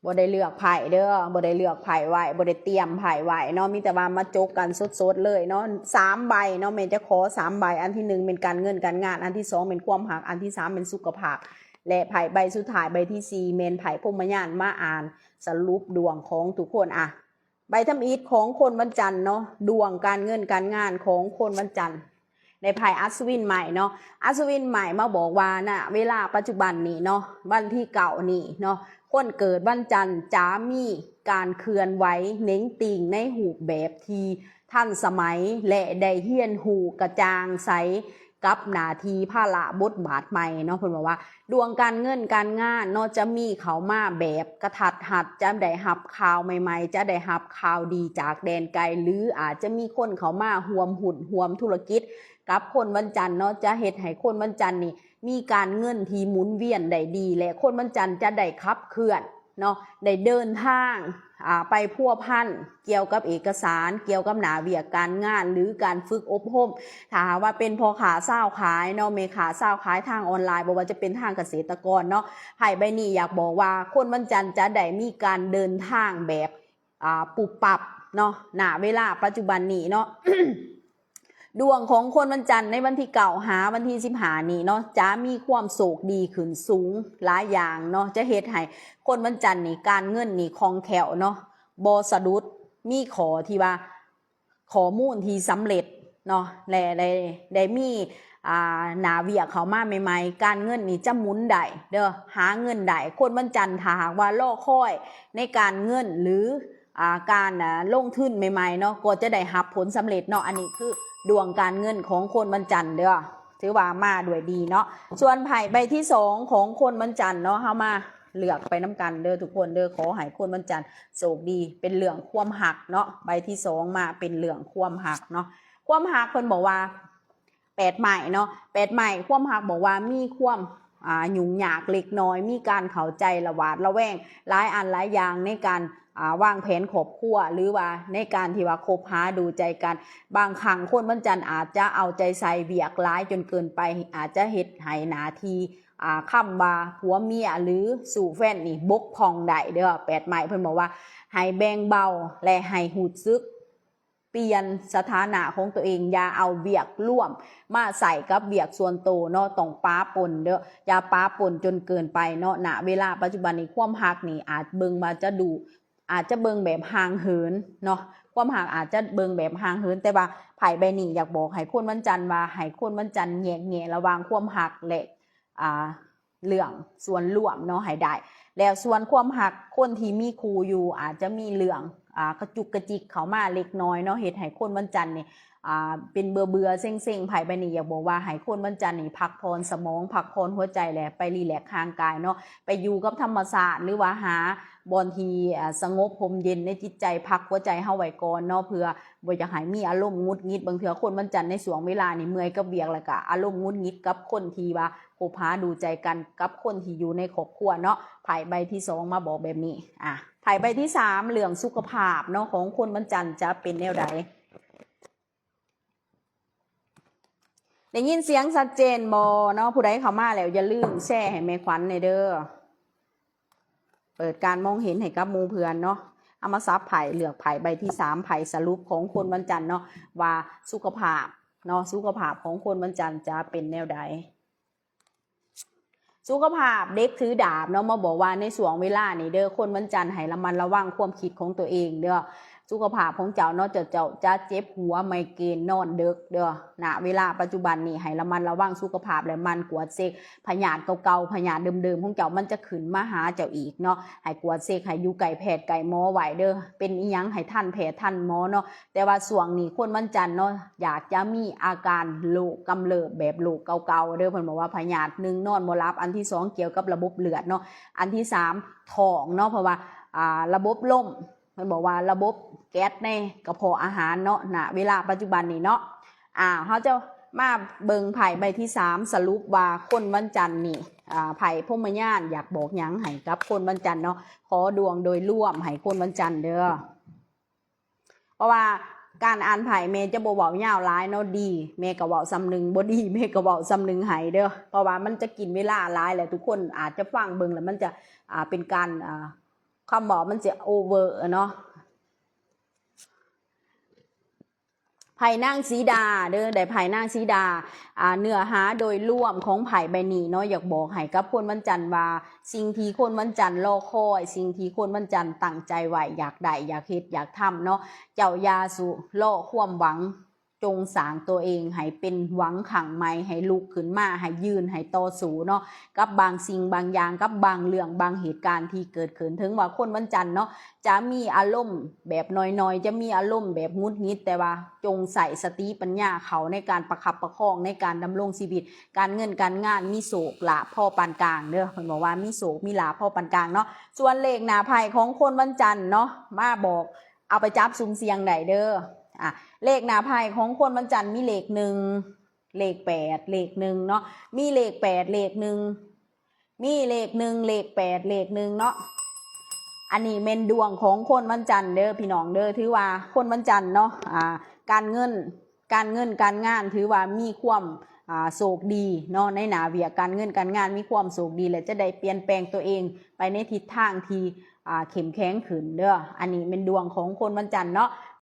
ບໍ່ໄດ້ເລືອກໄພ້ເດີ້ ບໍ່ໄດ້ເລືອກໄພ້ໄວ້ ບໍ່ໄດ້ຕຽມໄພ້ໄວ້ເນາະ ມີແຕ່ວ່າມາຈົກກັນສົດໆເລີຍເນາະ ສາມໃບເນາະ ແມ່ນຈະຂໍສາມໃບ ອັນທີໜຶ່ງແມ່ນການເງິນການງານ ອັນທີສອງແມ່ນຄວາມຮັກ ອັນທີສາມແມ່ນສຸຂະພາບ ແລະ ໄພ້ໃບສຸດທ້າຍ ໃບທີສີ່ແມ່ນໄພ້ພົມມະຍານ ມາອ່ານສະຫຼຸບດວງຂອງທຸກຄົນ ອະ ໃບທຳອິດຂອງຄົນວັນຈັນເນາະ ດວງການເງິນການງານຂອງຄົນວັນຈັນ ໄດ້ໄພ້ອັດສະວິນໃໝ່ເນາະ ອັດສະວິນໃໝ່ມາບອກວ່າ ນະເວລາປັດຈຸບັນນີ້ເນາະ ວັນທີເກົ້ານີ້ເນາະ ຄົນເກີດວັນຈັນຈະມີການເຄື່ອນໄຫວເໜັງຕີງໃນຮູບແບບທີ່ທັນສະໄໝ ແລະ ໄດ້ຮຽນຮູ້ກະຈ່າງໃສ ກັບໜ້າທີ່ພາລະບົດບາດໃໝ່ເນາະ ເພິ່ນບອກວ່າ ດວງການເງິນການງານເນາະ ຈະມີເຂົ້າມາແບບກະທັດຮັດ ຈະໄດ້ຮັບຂ່າວໃໝ່ໆ ຈະໄດ້ຮັບຂ່າວດີຈາກແດນໄກ ຫຼື ອາດຈະມີຄົນເຂົ້າມາຮ່ວມຫຸ້ນຮ່ວມທຸລະກິດກັບຄົນວັນຈັນເນາະ ຈະເຮັດໃຫ້ຄົນວັນຈັນນີ້ມີການເງິນທີ່ໝູນວຽນໄດ້ດີ ແລະ ຄົນວັນຈັນຈະໄດ້ຂັບເຄື່ອນ ເນາະ ໄດ້ເດີນທາງ ອາ ໄປພົວພັນກ່ຽວກັບເອກະສານ ກ່ຽວກັບໜ້າວຽກການງານ ຫຼື ການຝຶກອົບຮົມ ຖ້າຫາກວ່າເປັນພໍ່ຄ້າຊາວຂາຍເນາະ ແມ່ຄ້າຊາວຂາຍທາງອອນລາຍ ບໍ່ວ່າຈະເປັນທາງກະເສດຕະກອນເນາະ ໄພ້ໃບນີ້ຢາກບອກວ່າຄົນວັນຈັນຈະໄດ້ມີການເດີນທາງແບບ ອາ ປຸບປັບເນາະ ນະເວລາປັດຈຸບັນນີ້ເນາະ ດວງຂອງຄົນວັນຈັນໃນວັນທີເກົ້າຫາວັນທີສິບຫ້ານີ້ເນາະ ຈະມີຄວາມໂຊກດີຂຶ້ນສູງຫຼາຍຢ່າງເນາະ ຈະເຮັດໃຫ້ຄົນວັນຈັນນີ້ການເງິນນີ້ຄ່ອງແຄ້ວເນາະ ບໍ່ສະດຸດ ມີຂໍ້ທີ່ວ່າ ຂໍ້ມູນທີ່ສຳເລັດເນາະ ແລະ ໄດ້ ໄດ້ມີ ອາ ໜ້າວຽກເຂົ້າມາໃໝ່ໆ ການເງິນນີ້ຈະໝູນໄດ້ເດີ້ ຫາເງິນໄດ້ ຄົນວັນຈັນ ຖ້າຫາກວ່າລໍຄອຍໃນການເງິນ ຫຼື ອາ ການ ອາ ລົງທຶນໃໝ່ໆເນາະ ກໍຈະໄດ້ຮັບຜົນສຳເລັດເນາະ ອັນນີ້ຄືດວງການເງິນຂອງຄົນວັນຈັນເດີ້ ຖືວ່າມາດ້ວຍດີເນາະ ສ່ວນໄພ້ໃບທີສອງຂອງຄົນວັນຈັນເນາະ ເຮົາມາເລືອກໄປນຳກັນເດີ້ທຸກຄົນເດີ້ ຂໍໃຫ້ຄົນວັນຈັນໂຊກດີ ເປັນເລື່ອງຄວາມຮັກເນາະ ໃບທີສອງມາເປັນເລື່ອງຄວາມຮັກເນາະ ຄວາມຮັກເພິ່ນບອກວ່າ ແປດໄມ້ເນາະ ແປດໄມ້ ຄວາມຮັກບອກວ່າມີຄວາມ ອາ ຫຍຸ້ງຍາກເລັກນ້ອຍ ມີການເຂົ້າໃຈລະຫວາດລະແວງຫຼາຍອັນຫຼາຍຢ່າງໃນການ ອາ ວາງແຜນຄອບຄົວ ຫຼືວ່າໃນການທີ່ວ່າຄົບຫາດູໃຈກັນ ບາງຄັ້ງຄົນວັນຈັນອາດຈະເອົາໃຈໃສ່ວຽກຫຼາຍຈົນເກີນໄປ ອາດຈະເຮັດໃຫ້ໜ້າທີ່ ອາ ຄຳວ່າຜົວເມຍ ຫຼື ຊູ້ແຟນນີ້ບົກຜ່ອງໄດ້ເດີ້ ແປດໄມ້ ເພິ່ນບອກວ່າໃຫ້ແບ່ງເບົາ ແລະ ໃຫ້ຮູ້ສຶກ ປ່ຽນສະຖານະຂອງຕົວເອງ ຢ່າເອົາວຽກລວມມາໃສ່ກັບວຽກສ່ວນໂຕເນາະ ຕ້ອງປະປົນເດີ້ ຢ່າປະປົນຈົນເກີນໄປເນາະ ນະເວລາປັດຈຸບັນນີ້ ຄວາມຮັກນີ້ອາດເບິ່ງວ່າຈະດູ ອາດຈະເບິ່ງແບບຫ່າງເຫີນເນາະ ຄວາມຮັກອາດຈະເບິ່ງແບບຫ່າງເຫີນ ແຕ່ວ່າໄພ້ໃບນີ້ຢາກບອກໃຫ້ຄົນວັນຈັນວ່າ ໃຫ້ຄົນວັນຈັນແຍກແຍະລະຫວ່າງຄວາມຮັກ ແລະ ອາ ເລື່ອງສ່ວນລວມເນາະໃຫ້ໄດ້ ແລ້ວສ່ວນຄວາມຮັກຄົນທີ່ມີຄູ່ຢູ່ ອາດຈະມີເລື່ອງ ອາ ກະຈຸກກະຈິກເຂົ້າມາເລັກນ້ອຍເນາະ ເຮັດໃຫ້ຄົນວັນຈັນນີ້ ອາ ເປັນເບື່ອໆເຊັງໆ ໄພ້ໃບນີ້ຢາກບອກວ່າໃຫ້ຄົນວັນຈັນນີ້ພັກຜ່ອນສະໝອງ ພັກຜ່ອນຫົວໃຈ ແລະ ໄປຣີແລັກຮ່າງກາຍເນາະ ໄປຢູ່ກັບທຳມະຊາດ ຫຼືວ່າຫາບ່ອນທີ່ ອາ ສະຫງົບຮົ່ມເຢັນໃນຈິດໃຈ ພັກຫົວໃຈເຮົາໄວ້ກ່ອນເນາະ ເພື່ອບໍ່ຢາກໃຫ້ມີອາລົມຫງຸດຫງິດ ບາງເທື່ອຄົນວັນຈັນໃນຊ່ວງເວລານີ້ເມື່ອຍກັບວຽກ ແລ້ວກະອາລົມຫງຸດຫງິດກັບຄົນທີ່ວ່າ ຄົບຫາດູໃຈກັນກັບຄົນທີ່ຢູ່ໃນຄອບຄົວເນາະ ໄພ້ໃບທີສອງມາບອກແບບນີ້ ອາ ໄພ້ໃບທີສາມ ເລື່ອງສຸຂະພາບເນາະ ຂອງຄົນວັນຈັນຈະເປັນແນວໃດ? ໄດ້ຍິນສຽງຊັດເຈນບໍ່ເນາະ? ຜູ້ໃດເຂົ້າມາແລ້ວຢ່າລືມແຊໃຫ້ແມ່ຂວັນແດ່ເດີ້ ເປີດການມອງເຫັນໃຫ້ກັບໝູ່ເພື່ອນເນາະ ເອົາມາສັບໄພ້ ເລືອກໄພ້ໃບທີສາມ ໄພ້ສະຫຼຸບຂອງຄົນວັນຈັນເນາະ ວ່າສຸຂະພາບເນາະ ສຸຂະພາບຂອງຄົນວັນຈັນຈະເປັນແນວໃດ? ສຸຂະພາບ ເດັກຖືດາບເນາະ ມາບອກວ່າໃນຊ່ວງເວລານີ້ເດີ້ ຄົນວັນຈັນໃຫ້ລະມັດລະວັງຄວາມຄິດຂອງຕົວເອງເດີ້ ສຸຂະພາບຂອງເຈົ້າເນາະ ເຈົ້າ ເຈົ້າຈະເຈັບຫົວ ໄມເກນ ນອນເດິກເດີ້ ນະເວລາປັດຈຸບັນນີ້ໃຫ້ລະມັດລະວັງສຸຂະພາບ ແລະ ໝັ່ນກວດເຊັກພະຍາດເກົ່າໆ ພະຍາດເດີມໆຂອງເຈົ້າ ມັນຈະຂຶ້ນມາຫາເຈົ້າອີກເນາະ ໃຫ້ກວດເຊັກ ໃຫ້ຢູ່ໃກ້ແພດໃກ້ໝໍໄວ້ເດີ້ ເປັນອີ່ຫຍັງໃຫ້ທັນແພດທັນໝໍເນາະ ແຕ່ວ່າຊ່ວງນີ້ຄົນວັນຈັນເນາະ ຢາກຈະມີອາການໂລກກຳເລີບແບບໂລກເກົ່າໆເດີ້ ເພິ່ນບອກວ່າພະຍາດ ໜຶ່ງ ນອນບໍ່ຫຼັບ ອັນທີສອງ ກ່ຽວກັບລະບົບເລືອດເນາະ ອັນທີສາມ ທ້ອງເນາະ ເພາະວ່າ ອາ ລະບົບລົມ ເພິ່ນບອກວ່າລະບົບແກັດໃນກະເພາະອາຫານເນາະ ນະເວລາປັດຈຸບັນນີ້ເນາະ ອາ ເຮົາຈະມາເບິ່ງໄພ້ໃບທີສາມ ສະຫຼຸບວ່າຄົນວັນຈັນນີ້ ອາ ໄພ້ພົມມະຍານຢາກບອກຫຍັງໃຫ້ກັບຄົນວັນຈັນເນາະ ຂໍດວງໂດຍລວມໃຫ້ຄົນວັນຈັນເດີ້. ເພາະວ່າການອ່ານໄພ້ແມ່ຈະບໍ່ເວົ້າຍາວຫຼາຍເນາະ ດີແມ່ກໍເວົ້າສ່ຳໜຶ່ງ ບໍ່ດີແມ່ກໍເວົ້າສ່ຳໜຶ່ງໃຫ້ເດີ້ ເພາະວ່າມັນຈະກິນເວລາຫຼາຍ ແລະ ທຸກຄົນອາດຈະຟັງເບິ່ງ ແລ້ວມັນຈະ ອາ ເປັນການ ອາ ຄຳເວົ້າມັນຈະໂອເວີເນາະ. ໄພ້ນາງສີດາເດີ ໄດ້ໄພ້ນາງສີດາ. ອ່າ ເນື້ອຫາໂດຍລວມຂອງໄພ້ໃບນີ້ເນາະ ຢາກບອກໃຫ້ກັບຄົນວັນຈັນວ່າ ສິ່ງທີ່ຄົນວັນຈັນລໍຄອຍ, ສິ່ງທີ່ຄົນວັນຈັນຕັ້ງໃຈໄວ້ ຢາກໄດ້ ຢາກເຮັດ ຢາກທຳເນາະ, ເຈົ້າຢ່າສູ່ລໍຄວາມຫວັງ, ຈົ່ງສ້າງຕົວເອງໃຫ້ເປັນຫວັງຄັ້ງໃໝ່, ໃຫ້ລຸກຂຶ້ນມາ, ໃຫ້ຢືນ, ໃຫ້ຕໍ່ສູ້ເນາະ ກັບບາງສິ່ງບາງຢ່າງ, ກັບບາງເລື່ອງບາງເຫດການທີ່ເກີດຂຶ້ນ. ເຖິງວ່າຄົນວັນຈັນເນາະ ຈະມີອາລົມແບບໜ້ອຍໆ, ຈະມີອາລົມແບບຫງຸດຫງິດ, ແຕ່ວ່າຈົ່ງໃຊ້ສະຕິປັນຍາເຂົ້າໃນການປະຄັບປະຄອງໃນການດຳລົງຊີວິດ, ການເງິນການງານມີໂຊກລາບພໍປານກາງເດີ. ເພິ່ນບອກວ່າມີໂຊກມີລາບພໍປານກາງເນາະ. ສ່ວນເລກໜ້າໄພ້ຂອງຄົນວັນຈັນເນາະ ມາບອກ ເອົາໄປຈັບສຸ່ມສ່ຽງໄດ້ເດີ. ອ່າ ເລກໜ້າໄພ້ຂອງຄົນວັນຈັນມີເລກໜຶ່ງ, ເລກແປດ, ເລກໜຶ່ງເນາະ, ມີເລກແປດ, ເລກໜຶ່ງ, ມີເລກໜຶ່ງ, ເລກແປດ, ເລກໜຶ່ງເນາະ. ອັນນີ້ແມ່ນດວງຂອງຄົນວັນຈັນເດີພີ່ນ້ອງເດີ. ຖືວ່າຄົນວັນຈັນເນາະ ອ່າ ການເງິນ, ການເງິນການງານຖືວ່າມີຄວາມ ອ່າ ໂຊກດີເນາະ ໃນໜ້າວຽກການເງິນການງານມີຄວາມໂຊກດີ ແລະ ຈະໄດ້ປ່ຽນແປງຕົວເອງໄປໃນທິດທາງທີ່ ອ່າ ເຂັ້ມແຂງຂຶ້ນເດີ. ອັນນີ້ແມ່ນດວງຂອງຄົນວັນຈັນເນາະ.